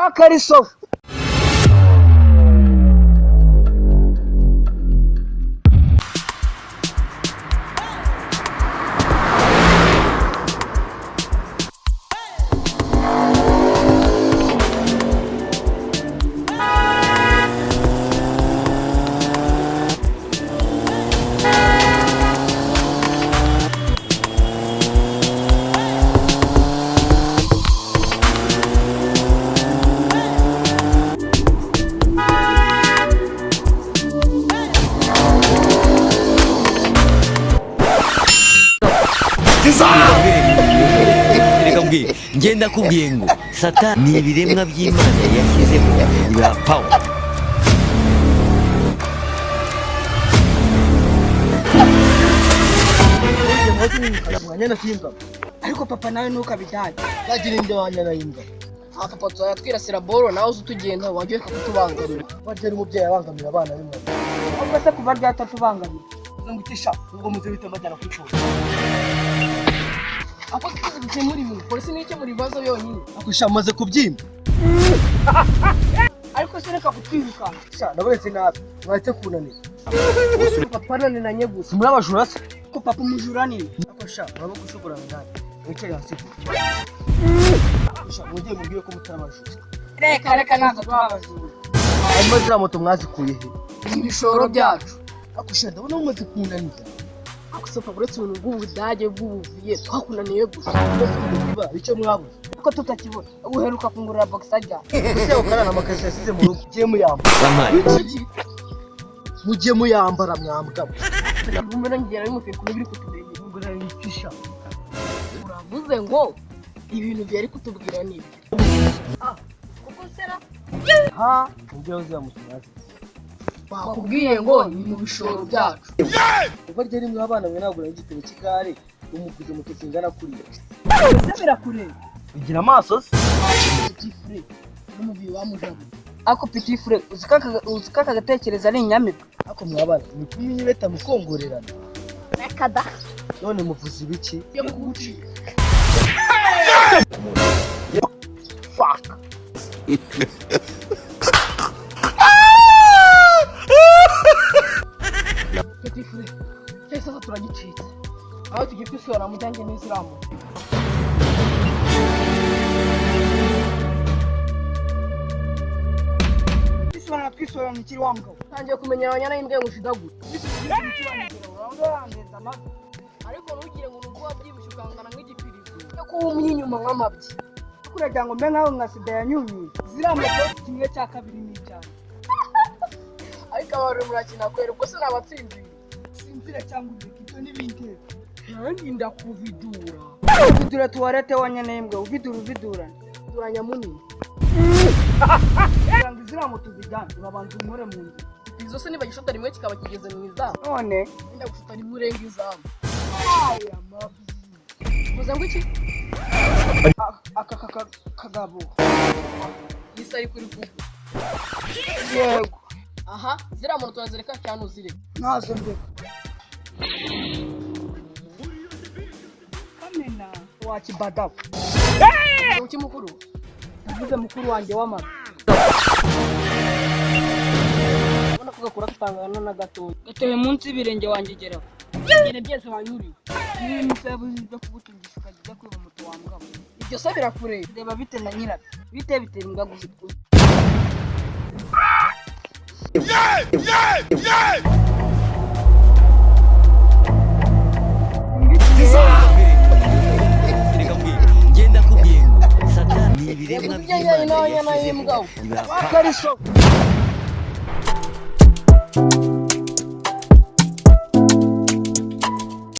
Wakariso. Reka mbwire, ngenda kubwiye ngo Satani ni ibiremwa by'Imana yashyizeho biba power. Ariko papa nawe ntukabidage. Nagira indyo wanyana y'imbwa. Aha papa tuzajya twirasira boro, nawe uzi utugenda wajya ureka kutubangamira. Barya ari umubyeyi abangamira abana b'imwe. Ubwo se kuva ryatatubangamira? Ngutisha ubwo muze bita mbajyana ku ishuri. Ako twese dukemura ibintu, polisi niyo ikemura ibibazo yonyine. Akusha maze kubyimba. Ariko se reka kutwirukanka. Sha nabonetse nabi. Mwahite kunanira. Papa ananiranye gusa. Muri abajura se? Ko papa umujura nini. Akusha murabo gushobora ngani. Mwicare hasi gutya. Akusha mujye mubwire ko mutari abajura. Reka reka, ntabwo twabajura. Hanyuma ziriya moto mwazikuye he? Ibishoro byacu. Akusha ndabona mumaze kunanira. Ako se papa, uretse ubuntu bw'ubudage bw'ubuviye, twakunaniye gusa. Niba icyo mwabuze. Ko tutakibona. Uheruka kungurira boxer rya. Ese ukarana amakarito yasize mu rugo. Mujye muyambara. Wampaye. Mujye muyambara mwambwa. Mbona ngera bimuteye kuba biri kuturengera. Ngura yicisha. Uravuze ngo ibintu byari kutubwira ni ibyo. Kuko sera Ha, mujye ziriya moto mwazize. bakubwiye ngo ni mu bishoro byacu. Kuva ryari mwe abana mwe nagura igitebo cy'igare umuguze moto zingana kuriya. Ese birakureba? Bigira amaso se? Petit frere n'umubiri wamujabu. Ako petit frere, uzi ko aka gatekerezo ari inyamibwa. Ako mwabana ni kumwinyibeta mukongorerana. Reka da. None muvuze ibiki? Yo kugucika. Fuck. Petit frere. Cyahise sasa turagicitse. Aho tugiye kwisura mu byanjye n'isilamu. Twisobanura twisobanura ikiri wa mugabo. Tangiye kumenya abanyana y'imbwa ngo ushidagure. Ariko ntugire ngo nuko wabyibushye ukangana nk'igipirizo. Yo kuba umwe inyuma nk'amabyi. Kuragira ngo mbe nkaho nka sida yanyunyuye. Ziriya moto kimwe cya kabiri ni icyanjye. Ariko abantu murakina kwera, ubwo se nabatsinzira. Sinzira cyangwa ubireke, ibyo n'ibindi. Nanjye ndakuvidura. Uvidura tuwarete wa nyana y'imbwa, uvidura uvidurana. Duranya munini. Kugira ngo ziriya moto zijyane, urabanza unkore mu nzira. Izo se niba gishota rimwe kikaba kigeze mu izamu. None Wenda gushota rimwe urenga izamu. aya mabi. Uvuze ngo iki? Aka kagabo. Isa ari kuri kuku. Yego. Aha, ziriya moto turazireka cyane uzireka. Ntazo ndeka. Kamena wa kibadabu. Uki mukuru? Ndavuze mukuru wanjye w'amara. Ubona ko gakura katangana na gatoya. Gateye munsi y'ibirenge wanjye geraho. Ngene byese wanyuriwe. Niba imisaya yabuze ibyo kugutungisha ukajya ujya kwiba moto wa mugabo. Ibyo se birakureba. Reba bite na nyirabyo. Bite bitera imbwa guhita. Reka mbwire, ngenda kubwiye ngo Satani ni ibiremwa Ibyo by'Imana y'imbwa. yashyizeho biba power. Wakariso.